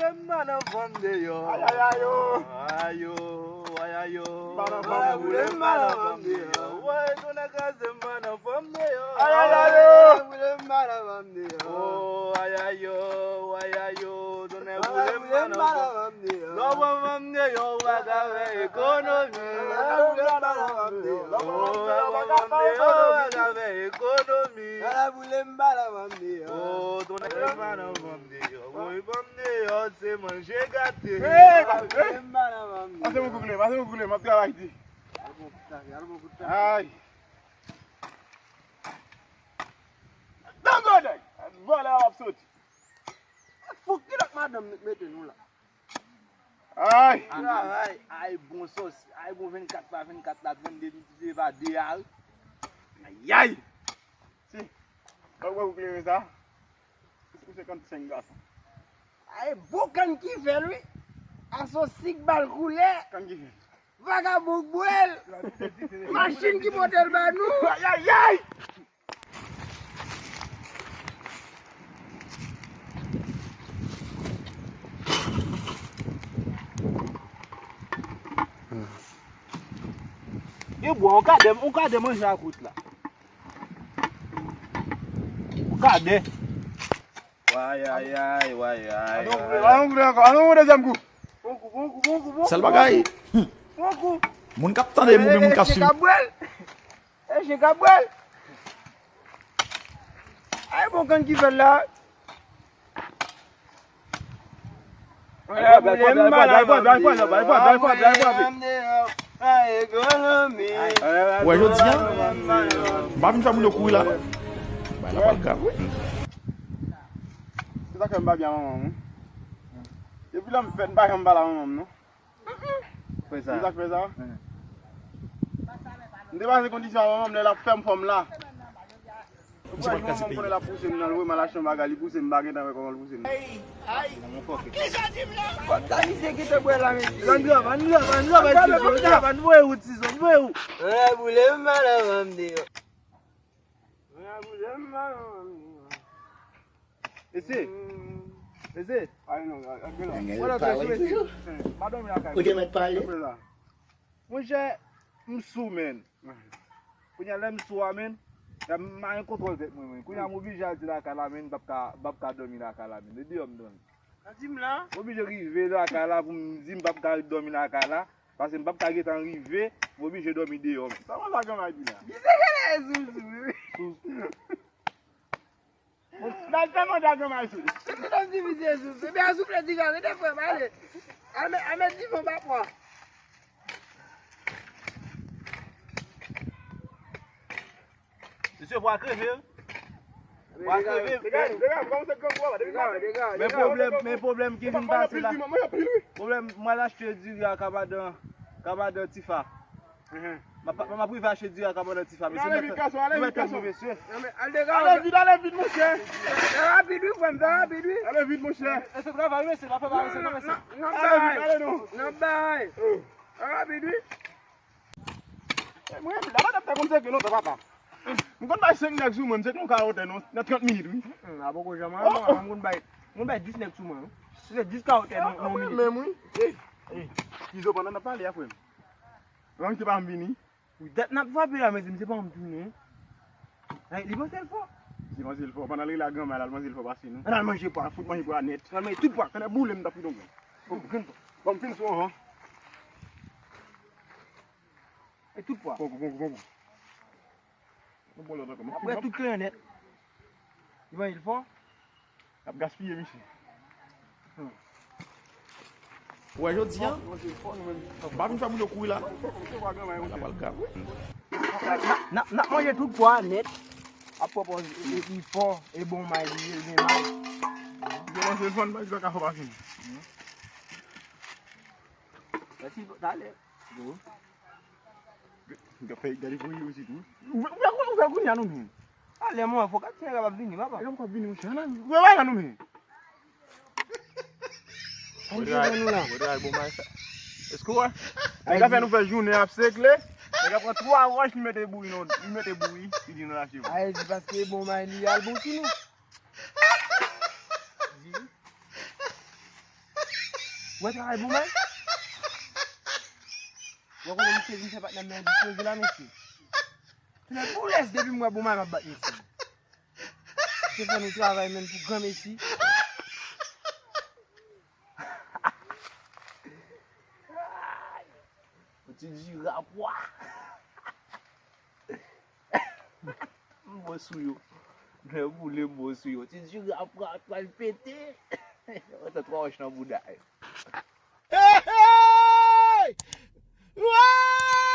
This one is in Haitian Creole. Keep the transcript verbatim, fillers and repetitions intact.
M pa nan fanm deyò. Ay, ay, ay, yo. Ay, yo, ay, ay, yo. M pa nan fanm deyò. Woy, tonnè kraze m, m pa nan fanm deyò. Ay, ay, ay, yo. Oh, ay, ay, yo, ay, ay, yo. Tonnè boule m, m pa nan fanm deyò. Lè w pran fanm deyò, ou pa ka fè ekonomi. Lè w pran fanm deyò, ou pa ka fè ekonomi. Oh, tonnè, m pa nan fanm deyò. Woy, fanm deyò, se manje gate. Hey, hey. Pase mwen kout kle, pase mwen kout kle, m ap travay di. Ay. Dangoday! Vòlè a w ap soti. Fou, ki lòt madanm nou mete nou la? Ay. Ay, ay, bon sòs, ay, bon vennkat pa vennkat la, trannde mil divize pa de a, wi. Ay, ay. Si. Donk, wè, ou klere sa? Ou senkannsenk gason. Ay, bon kann ki fè l, wi. Asosi k ba l koulè. Kann ki fè l. Vagabon k bwè l. Machin ki pote l ba nou. Ay, ay, ay! E bwa, on kadè, on kadè manje ak wout la. On kadè. Way, ay, ay, way, ay, ay. Ann on kout ankò, ann on dezyèm kou. Bon kou, bon kou, bon kou, bon kou. Sèl bagay, bon kou. Moun k ap tande m oubyen moun k ap swiv. E chen k ap bwè l. E chen k ap bwè l. Ay, bon kann ki fè l la. Wè, jodi a, m pa vin fè moun yo kouri la, non. Bagay la pral grav, wi. Se sa k fè m pa byen a manman m, wi. Depi lè m fèt, m pa janm pale a manman m, non. Fè sa. Se sa k fè sa? M te pase kondisyon a manman m lè l ap fè m fòm la. Misye pa t ka se peyi. Konnen l ap pouse m nan, l voye m al achte yon bagay, li pouse m, m pa gentan wè kòman l pouse m. Kot sa misye kite bwè la, mesye? Ann travay, ann travay, ann travay, tizon, ann travay, ann voye ou, tizon, ann voye ou. Ann boule m, madanm deyò. Ann boule m, madanm deyò. Mesye, mesye. Wè lòt mesye, mesye. M pa dòmi lakay mwen. Monchè, m sou, menn. Kounye a, lè m sou a, menn, m pa gen kontwòl tèt mwen, menn. Kounye a, m oblije al di lakay la, menn, m p ap ka, m p ap ka dòmi lakay la, menn. E deyò m dòmi. Sa di m la? M oblije rive lakay la pou m di m p ap ka dòmi lakay la, paske m p ap ka gentan rive, m oblije dòmi deyò, menn. Sa konsa granmay di la? Misye genlè sou, sou, wi. Sou. Bon, bèl tèlman de granmay sou. Se tout an divize sou. Se byen soufle divan, rete frè m, ale. Al met, al met divan ba pwa. Mesye, pwa kreve, wi. Pwa kreve. Men pwoblèm, men pwoblèm ki vin pase la. Pwoblèm, mwen al achte diri a Kabadan, Kabadan Tifa. M ap, m ap rive achte diri a Kabadan Tifa, mesye. Nou mèt tann mwen, mesye. Ale vit, ale vit, monchè. Fè rapid, wi, frè m, fè rapid, wi. Ale vit, monchè. E se travay, mesye, pa fè pa mesye, non, mesye. Ale vit, ale non. N ap bay. Fè rapid, wi. E mwen, la pa t ap fè konn seke non, papa. M konn bay senk nèg sou mwen, m se konn ka otè non, nan trant minit, wi. A poko janm, mwen, mwen konn bay, mwen bay dis nèg sou mwen, wi. Se dis ka otè non, non, minit. Menm, wi. Ey, ey, Izo, pandan n ap pale a, frè m. Rann se pa m vini. Wi, dat n ap frape la, mezanmi, se pa m tounen. Ay, li panse l fò. Li panse l fò. Pandan l rele a granma, l al panse l fò pase nou. Ann al manje pwa. Fout manje pwa nèt. Ann al manje tout pwa. Ann al boule m t ap fidon. Bon, bon, bon. Bon, m fin sou an. E tout pwa. Bon, bon, bon, bon. Nou bon lòt ankò. Apre tout kleyon nèt. Li manje l fò. Ap gaspiye, misye. Ou wè jodi a, m pa vin fè moun yo kouri la, non. Bagay la pral grav, wi. N ap, n ap manje tout pwa nèt. Ap pwòpòz, e, e, li fò, e bon may li ye, li gen may. Yo manje l fann, bagay sa ka fò pa fini. Mèsi, talè. Gade pou li osi tou. Ou fè, ou fè, ou fè kounye a nou menm. Talè mwen, fò kat ti nèg ap vini, papa. E kòm kòb vini, monchè. Ou wè la nou menm. Mwen travay, mwen travay bon may sa. Èske w wè? Nèg la fè nou fè jounen ap sekle. Nèg la pran twa wòch, li mete bouyi non, li mete bouyi, li di nou lache pou. Ay, di paske bon may li al bon sou nou. Di. Ou wè travay Boumay? Ou wè kote misye vin fè patnè m nan endistri la, mesye? Tonnè boulès, depi m wè Boumay m ap bat misye. Se fè nou travay menm pou granmesi. Yon ti jiraf wa. M bon sou yo. Lè boule m bon sou yo. Ti jiraf wa pral pete. Antan twa wòch nan bouda yo. Hey, hey! Wa!